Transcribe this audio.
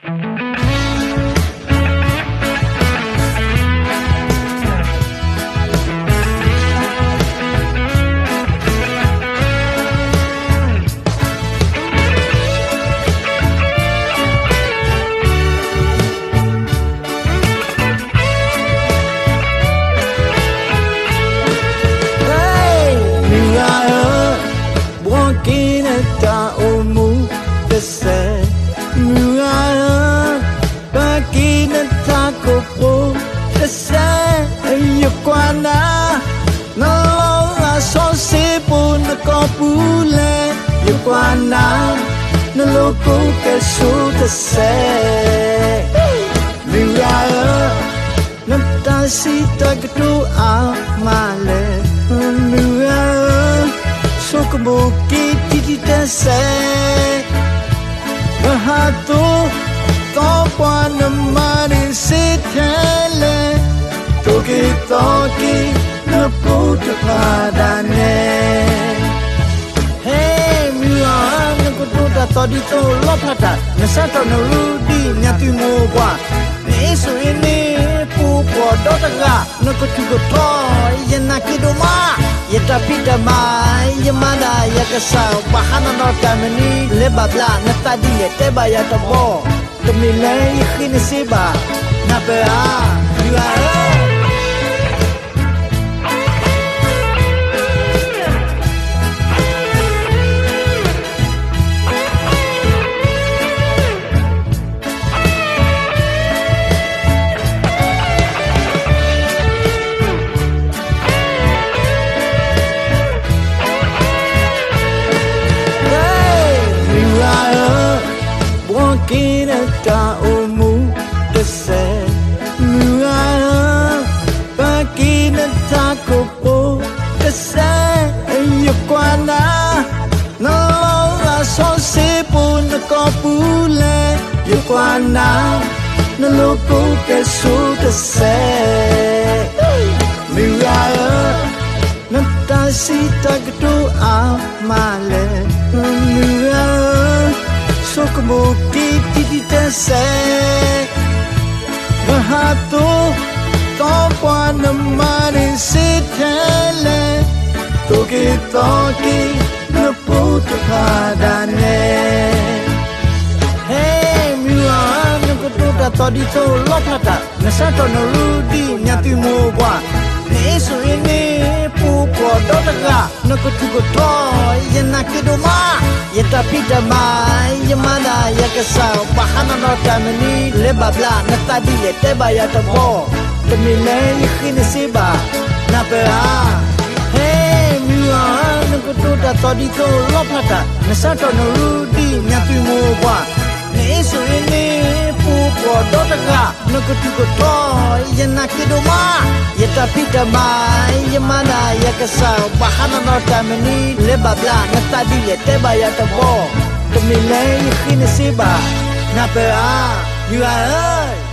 မုၢ်ဂၤဧၢ, ဘှီက့ၤနတၢ်အိၣ်မူတစဲး, မုၢ်ဂၤဧၢ, ပာ်က့ၤနတၢ်ခိၣ်ဖိတစဲး, ယကွၢ်နၤ နလီၤဂာ်စီဆှံပူၤ နကိာ်ပူၤလဲၣ်, ယကွၢ်နၤ နလိာ်ကိၣ်ကဲဆိးတစဲး, မုၢ်ဂၤဧၢ, နတၢ်စံးတၢ်ကတိၤအါမးလဲၣ်, မုၢ်ဂၤဧၢ, ဆိကမိၣ်က့ၤတံတံတစဲး, နဟးသိသီပှၤ နမၤန့ၢ်စ့ထဲလဲၣ်, သိၣ်က့ၤသီက့ၤ နဖိတဖၣ်ဒၣ်နဲ ဟဲမုၢ်ဂၤဧၢ, နကတိၤတၢ်သီၣ်ဒ်သိးလီဖျးတၢ်, နစးထီၣ်နရူဒံၣ်ညါသုမိၢ်ပှၢ်, နအ့စိအ့န့ၣ် ပူၤဖှီၣ်ဒီတဂၤ, နကထူၣ်ကထီ, ယနာ်က့ၤဒိၣ်မး, ယတၢ်ဖံးတၢ်မၤ, ယမၤဒၣ်ယကစၢ်, ဘၣ်ဟးနၤဒီးတၢ်မနုၤလဲၤဘၣ်ဘျး, နသးဒ်လဲၣ်တဲဘၣ်ယၤတဘီ, တမ့ၢ်လၢယဃ့နစ့ဘၣ်, နၢ်ပၢၢ်ဧါ, မုၢ်ဂၤဧၢ. မုၢ်ဂၤဧၢ, ဘှီက့ၤနတၢ်အိၣ်မူတစဲး, မုၢ်ဂၤဧၢ, ပာ်က့ၤနတၢ်ခိၣ်ဖိတစဲး, ယကွၢ်နၤ နလီၤဂာ်စီဆှံပူၤ နကိာ်ပူၤလဲၣ်, ယကွၢ်နၤ နလိာ်ကိၣ်ကဲဆိးတစဲး, မုၢ်ဂၤဧၢ, နတၢ်စံးတၢ်ကတိၤအါမးလဲၣ်, မုၢ်ဂၤဧၢ, ဆိကမိၣ်က့ၤတံတံတစဲး, နဟးသိသီပှၤ နမၤန့ၢ်စ့ထဲလဲၣ်, သိၣ်က့ၤသီက့ၤ နဖိတဖၣ်ဒၣ်နဲ ဟဲမုၢ်ဂၤဧၢ, နကတိၤတၢ်သီၣ်ဒ်သိးလီဖျးတၢ်, နစးထီၣ်နရူဒံၣ်ညါသုမိၢ်ပှၢ်, နအ့စိအ့န့ၣ် ပူၤဖှီၣ်ဒီတဂၤ, နကထူၣ်ကထီ, ယနာ်က့ၤဒိၣ်မး, ယတၢ်ဖံးတၢ်မၤ, ယမၤဒၣ်ယကစၢ်, ဘၣ်ဟးနၤဒီးတၢ်မနုၤလဲၤဘၣ်ဘျး, နသးဒ်လဲၣ်တဲဘၣ်ယၤတဘီ, တမ့ၢ်လၢယဃ့နစ့ဘၣ်, နၢ်ပၢၢ်ဧါ. ဟဲမုၢ်ဂၤဧၢ, နကတိၤတၢ်သီၣ်ဒ်သိးလီဖျးတၢ်, နစးထီၣ်နရူဒံၣ်ညါသုမိၢ်ပှၢ်, နအ့စိအ့န့ၣ် ပူၤဖှီၣ်ဒီတဂၤ, နကထူၣ်ကထီ, ယနာ်က့ၤဒိၣ်မး, ယတၢ်ဖံးတၢ်မၤ, ယမၤဒၣ်ယကစၢ်, ဘၣ်ဟးနၤဒီးတၢ်မနုၤလဲၤဘၣ်ဘျး, နသးဒ်လဲၣ်တဲဘၣ်ယၤတဘီ, တမ့ၢ်လၢယဃ့နစ့ဘၣ်, နၢ်ပၢၢ်ဧါ, မုၢ်ဂၤဧၢ.